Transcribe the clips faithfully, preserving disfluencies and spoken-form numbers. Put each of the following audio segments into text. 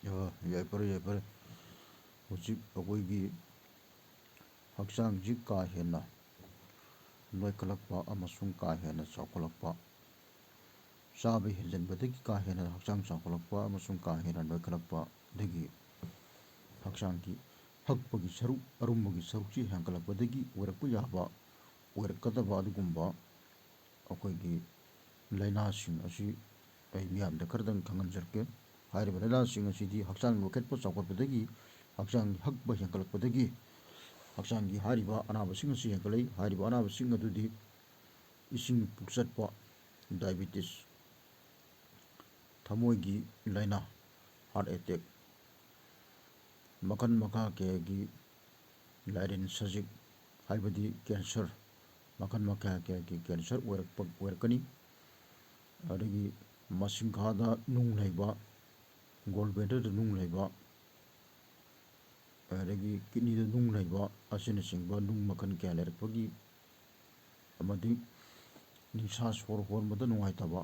ꯑ, ꯌꯥꯏꯐꯔꯦ, ꯌꯥꯏꯐꯔꯦ꯫ ꯍꯧꯖꯤꯛ ꯑꯩꯈꯣꯏꯒꯤ ꯍꯛꯆꯥꯡꯁꯤ ꯀꯥ ꯍꯦꯟꯅ ꯅꯣꯏꯈꯠꯂꯛꯄ ꯑꯃꯁꯨꯡ ꯀꯥ ꯍꯦꯟꯅ ꯆꯥꯎꯈꯠꯂꯛꯄ, ꯆꯥꯕ ꯍꯦꯟꯖꯟꯕꯗꯒꯤ ꯀꯥ ꯍꯦꯟꯅ ꯍꯛꯆꯥꯡ ꯆꯥꯎꯈꯠꯂꯛꯄ ꯑꯃꯁꯨꯡ ꯀꯥ ꯍꯦꯟꯅ ꯅꯣꯏꯈꯠꯂꯛꯄꯗꯒꯤ ꯍꯛꯆꯥꯡꯒꯤ ꯍꯛꯄꯒꯤ ꯁꯔꯨꯛ, ꯑꯔꯨꯝꯕꯒꯤ ꯁꯔꯨꯛꯁꯤ ꯍꯦꯟꯒꯠꯂꯛꯄꯗꯒꯤ ꯑꯣꯏꯔꯛꯄ ꯌꯥꯕ, ꯑꯣꯏꯔꯛꯀꯗꯕ ꯑꯗꯨꯒꯨꯝꯕ ꯑꯩꯈꯣꯏꯒꯤ ꯂꯥꯏꯅꯥꯁꯤꯡ ꯑꯁꯤ ꯑꯩ ꯃꯤꯌꯥꯝꯗ ꯈꯔꯗꯪ ꯈꯪꯍꯟꯖꯔꯛꯀꯦ꯫ ꯍꯥꯏꯔꯤꯕ ꯂꯥꯏꯅꯥꯁꯤꯡ ꯑꯁꯤꯗꯤ ꯍꯛꯆꯥꯡ ꯅꯣꯏꯈꯠꯄ ꯆꯥꯎꯈꯠꯄꯗꯒꯤ, ꯍꯛꯆꯥꯡꯒꯤ ꯍꯛꯄ ꯍꯦꯟꯒꯠꯂꯛꯄꯗꯒꯤ ꯍꯛꯆꯥꯡꯒꯤ ꯍꯥꯏꯔꯤꯕ ꯑꯅꯥꯕꯁꯤꯡ ꯑꯁꯤ ꯍꯦꯟꯒꯠꯂꯛꯏ꯫ ꯍꯥꯏꯔꯤꯕ ꯑꯅꯥꯕꯁꯤꯡ ꯑꯗꯨꯗꯤ ꯏꯁꯤꯡ ꯄꯨꯛꯆꯠꯄ, ꯗꯥꯏꯕꯤꯇꯤꯁ, ꯊꯃꯣꯏꯒꯤ ꯂꯥꯏꯅꯥ, ꯍꯥꯔꯠ ꯑꯦꯇꯦꯛ, ꯃꯈꯜ ꯃꯈꯥ ꯀꯌꯥꯒꯤ ꯂꯥꯏꯔꯦꯟ ꯁꯖꯤꯛ, ꯍꯥꯏꯕꯗꯤ ꯀꯦꯟꯁꯔ, ꯃꯈꯜ ꯃꯈꯥ ꯀꯌꯥꯒꯤ ꯀꯦꯟꯁꯔ ꯑꯣꯏꯔꯛꯄ, ꯑꯣꯏꯔꯛꯀꯅꯤ꯫ ꯑꯗꯒꯤ ꯃꯁꯤꯡꯈꯥꯗ ꯅꯨꯡ ꯂꯩꯕ, ꯒꯣꯜ ꯕ꯭ꯂꯦꯗꯔꯗ ꯅꯨꯡ ꯂꯩꯕ, ꯑꯗꯒꯤ ꯀꯤꯠꯅꯤꯗ ꯅꯨꯡ ꯂꯩꯕ ꯑꯁꯤꯅꯆꯤꯡꯕ ꯅꯨꯡ ꯃꯈꯜ ꯀꯌꯥ ꯂꯩꯔꯛꯄꯒꯤ, ꯑꯃꯗꯤ ꯅꯤꯡꯁꯥ ꯁꯣꯔ ꯍꯣꯟꯕꯗ ꯅꯨꯡꯉꯥꯏꯇꯕ,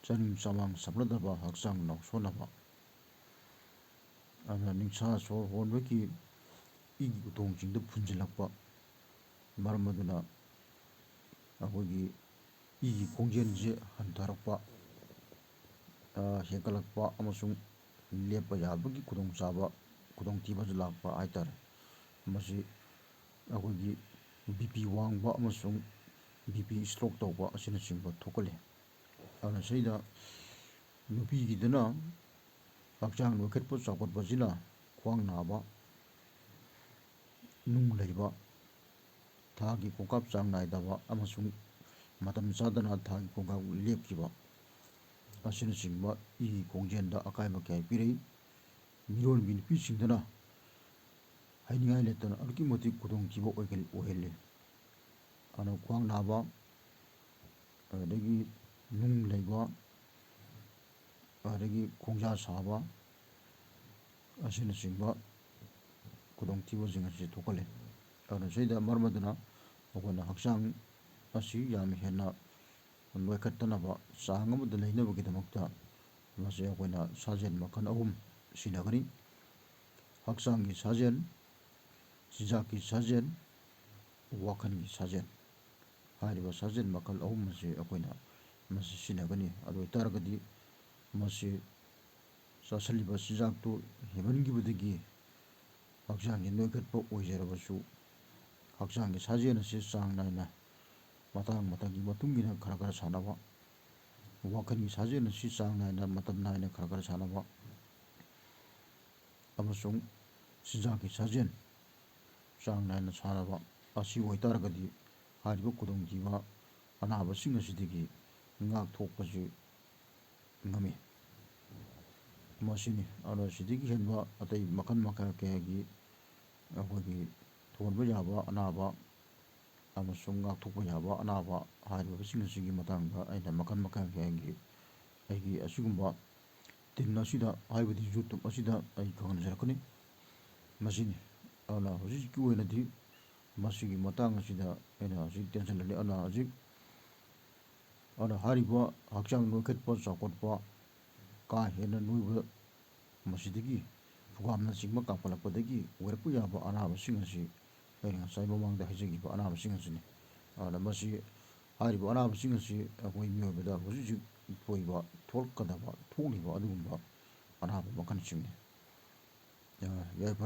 ꯆꯥꯅꯤꯡ ꯆꯃꯥꯡ ꯁꯝꯅꯗꯕ, ꯍꯛꯆꯥꯡ ꯅꯥꯎꯁꯣꯟꯅꯕ, ꯑꯗꯨꯅ ꯅꯤꯡꯁꯥ ꯁꯣꯔ ꯍꯣꯟꯕꯒꯤ ꯏꯒꯤ ꯎꯇꯣꯡꯁꯤꯡꯗ ꯐꯨꯟꯖꯤꯜꯂꯛꯄ, ꯃꯔꯝ ꯑꯗꯨꯅ ꯑꯩꯈꯣꯏꯒꯤ ꯏꯒꯤ ꯈꯣꯡꯖꯦꯜꯁꯦ ꯍꯟꯊꯔꯛꯄ, ꯑ, ꯍꯦꯟꯒꯠꯂꯛꯄ ꯑꯃꯁꯨꯡ ꯂꯦꯞꯄ ꯌꯥꯕꯒꯤ ꯈꯨꯗꯣꯡꯆꯥꯕ, ꯈꯨꯗꯣꯡꯊꯤꯕꯁꯨ ꯂꯥꯛꯄ ꯍꯥꯏꯇꯥꯔꯦ꯫ ꯃꯁꯤ ꯑꯩꯈꯣꯏꯒꯤ ꯕꯤ ꯄꯤ ꯋꯥꯡꯕ ꯑꯃꯁꯨꯡ ꯕꯤ ꯄꯤ ꯁ꯭ꯇ꯭ꯔꯣꯛ ꯇꯧꯕ ꯑꯁꯤꯅꯆꯤꯡꯕ ꯊꯣꯛꯍꯜꯂꯤ꯫ ꯑꯗꯨꯅ ꯁꯤꯗ ꯅꯨꯄꯤꯒꯤꯗꯅ ꯍꯛꯆꯥꯡ ꯅꯣꯏꯈꯠꯄ ꯆꯥꯎꯈꯠꯄꯁꯤꯅ ꯈ꯭ꯋꯥꯡ ꯅꯥꯕ, ꯅꯨꯡ ꯂꯩꯕ, ꯊꯥꯒꯤ ꯈꯣꯡꯀꯥꯞ ꯆꯥꯡ ꯅꯥꯏꯗꯕ ꯑꯃꯁꯨꯡ ꯃꯇꯝ ꯆꯥꯗꯅ ꯊꯥꯒꯤ ꯈꯣꯡꯀꯥꯞ ꯂꯦꯞꯈꯤꯕ ꯑꯁꯤꯅꯆꯤꯡꯕ ꯏꯒꯤ ꯈꯣꯡꯖꯦꯜꯗ ꯑꯀꯥꯏꯕ ꯀꯌꯥ ꯄꯤꯔꯛꯏ꯫ ꯃꯤꯔꯣꯟꯕꯤ ꯅꯨꯄꯤꯁꯤꯡꯗꯅ ꯍꯥꯏꯅꯤꯡꯉꯥꯏ ꯂꯩꯇꯅ ꯑꯗꯨꯛꯀꯤ ꯃꯇꯤꯛ ꯈꯨꯗꯣꯡꯊꯤꯕ ꯑꯣꯏꯒꯜ-, ꯑꯣꯏꯍꯜꯂꯤ꯫ ꯑꯗꯨꯅ ꯈ꯭ꯋꯥꯡ ꯅꯥꯕ, ꯑꯗꯒꯤ ꯅꯨꯡ ꯂꯩꯕ, ꯑꯗꯒꯤ ꯈꯣꯡꯖꯥ ꯁꯥꯕ ꯑꯁꯤꯅꯆꯤꯡꯕ ꯈꯨꯗꯣꯡꯊꯤꯕꯁꯤꯡ ꯑꯁꯤ ꯊꯣꯛꯍꯜꯂꯤ꯫ ꯑꯗꯨꯅ ꯁꯤꯗ ꯃꯔꯝ ꯑꯗꯨꯅ ꯑꯩꯈꯣꯏꯅ ꯍꯛꯆꯥꯡ ꯑꯁꯤ ꯌꯥꯝ ꯍꯦꯟꯅ ꯅꯣꯏꯈꯠꯇꯅꯕ, ꯆꯥꯡ ꯑꯃꯗ ꯂꯩꯅꯕꯒꯤꯗꯃꯛꯇ ꯃꯁꯤ ꯑꯩꯈꯣꯏꯅ ꯁꯥꯖꯦꯜ ꯃꯈꯜ ꯑꯍꯨꯝ ꯁꯤꯖꯤꯟꯅꯒꯅꯤ: ꯍꯛꯆꯥꯡꯒꯤ ꯁꯥꯖꯦꯜ, ꯆꯤꯟꯖꯥꯛꯀꯤ ꯁꯥꯖꯦꯜ, ꯋꯥꯈꯜꯒꯤ ꯁꯥꯖꯦꯜ꯫ ꯍꯥꯏꯔꯤꯕ ꯁꯥꯖꯦꯜ ꯃꯈꯜ ꯑꯍꯨꯝ ꯑꯁꯤ ꯑꯩꯈꯣꯏꯅ ꯃꯁꯤ ꯁꯤꯖꯤꯟꯅꯒꯅꯤ꯫ ꯑꯗꯨ ꯑꯣꯏꯇꯥꯔꯒꯗꯤ ꯃꯁꯤ ꯆꯥꯁꯤꯜꯂꯤꯕ ꯆꯤꯟꯖꯥꯛꯇꯨ ꯍꯦꯟꯃꯟꯈꯤꯕꯗꯒꯤ ꯍꯛꯆꯥꯡꯁꯤ ꯅꯣꯏꯈꯠꯄ ꯑꯣꯏꯖꯔꯕꯁꯨ, ꯍꯛꯆꯥꯡꯒꯤ ꯁꯥꯖꯦꯜ ꯑꯁꯤ ꯆꯥꯡ ꯅꯥꯏꯅ ꯃꯇꯥꯡ ꯃꯇꯝꯒꯤ ꯃꯇꯨꯡ ꯏꯟꯅ ꯈꯔ ꯈꯔ ꯁꯥꯟꯅꯕ, ꯋꯥꯈꯜꯒꯤ ꯁꯥꯖꯦꯜ ꯑꯁꯤ ꯆꯥꯡ ꯅꯥꯏꯅ ꯃꯇꯝ ꯅꯥꯏꯅ ꯈꯔ ꯈꯔ ꯁꯥꯟꯅꯕ, ꯑꯃꯁꯨꯡ ꯆꯤꯟꯖꯥꯛꯀꯤ ꯁꯥꯖꯦꯜ ꯆꯥꯡ ꯅꯥꯏꯅ ꯁꯥꯟꯅꯕ ꯑꯁꯤ ꯑꯣꯏꯇꯥꯔꯒꯗꯤ ꯍꯥꯏꯔꯤꯕ ꯈꯨꯗꯣꯡꯊꯤꯕ ꯑꯅꯥꯕꯁꯤꯡ ꯑꯁꯤꯗꯒꯤ ꯉꯥꯛꯊꯣꯛꯄꯁꯤ ꯉꯝꯃꯤ꯫ ꯃꯁꯤꯅꯤ꯫ ꯑꯗꯨꯅ ꯁꯤꯗꯒꯤ ꯍꯦꯟꯕ ꯑꯇꯩ ꯃꯈꯜ ꯃꯈꯥ ꯀꯌꯥꯒꯤ ꯑꯩꯈꯣꯏꯒꯤ ꯊꯨꯍꯟꯕ ꯌꯥꯕ ꯑꯅꯥꯕ ꯑꯃꯁꯨꯡ ꯉꯥꯛꯊꯣꯛꯄ ꯌꯥꯕ ꯑꯅꯥꯕ ꯍꯥꯏꯔꯤꯕꯁꯤꯡ ꯑꯁꯤꯒꯤ ꯃꯇꯥꯡꯗ ꯑꯩꯅ ꯃꯈꯜ ꯃꯈꯥ ꯀꯌꯥꯒꯤ ꯑꯩꯒꯤ ꯑꯁꯤꯒꯨꯝꯕ ꯇꯤꯟ ꯑꯁꯤꯗ, ꯍꯥꯏꯕꯗꯤ YouTube ꯑꯁꯤꯗ ꯑꯩ ꯈꯪꯍꯟꯖꯔꯛꯀꯅꯤ꯫ ꯃꯁꯤꯅꯤ꯫ ꯑꯗꯨꯅ ꯍꯧꯖꯤꯛ ꯍꯧꯖꯤꯛꯀꯤ ꯑꯣꯏꯅꯗꯤ ꯃꯁꯤꯒꯤ ꯃꯇꯥꯡ ꯑꯁꯤꯗ ꯑꯩꯅ ꯍꯧꯖꯤꯛ ꯇꯦꯟꯁꯟ ꯂꯩ꯫ ꯑꯗꯨꯅ ꯍꯧꯖꯤꯛ, ꯑꯗꯨꯅ ꯍꯥꯏꯔꯤꯕ ꯍꯛꯆꯥꯡ ꯅꯣꯏꯈꯠꯄ, ꯆꯥꯎꯈꯠꯄ, ꯀꯥ ꯍꯦꯟꯅ ꯅꯣꯏꯕ, ꯃꯁꯤꯗꯒꯤ ꯐꯨꯒꯥꯝꯅꯆꯤꯡꯕ ꯀꯥꯝꯈꯠꯂꯛꯄꯗꯒꯤ ꯑꯣꯏꯔꯛꯄ ꯌꯥꯕ ꯑꯅꯥꯕꯁꯤꯡ ꯑꯁꯤ ꯑꯩꯅ ꯉꯁꯥꯏ ꯃꯃꯥꯡꯗ ꯍꯥꯏꯖꯈꯤꯕ ꯑꯅꯥꯕꯁꯤꯡ ꯑꯁꯤꯅꯤ꯫ ꯑꯗꯨꯅ ꯃꯁꯤ, ꯍꯥꯏꯔꯤꯕ ꯑꯅꯥꯕꯁꯤꯡ ꯑꯁꯤ ꯑꯩꯈꯣꯏ ꯃꯤꯑꯣꯏꯕꯗ ꯍꯧꯖꯤꯛ ꯍꯧꯖꯤꯛ ꯊꯣꯛꯏꯕ, ꯊꯣꯛꯂꯛꯀꯗꯕ, ꯊꯣꯛꯂꯤꯕ ꯑꯗꯨꯒꯨꯝꯕ ꯑꯅꯥꯕ ꯃꯈꯜꯁꯤꯡꯅꯤ꯫ ꯑ, ꯌꯥꯏꯐꯔꯦ꯫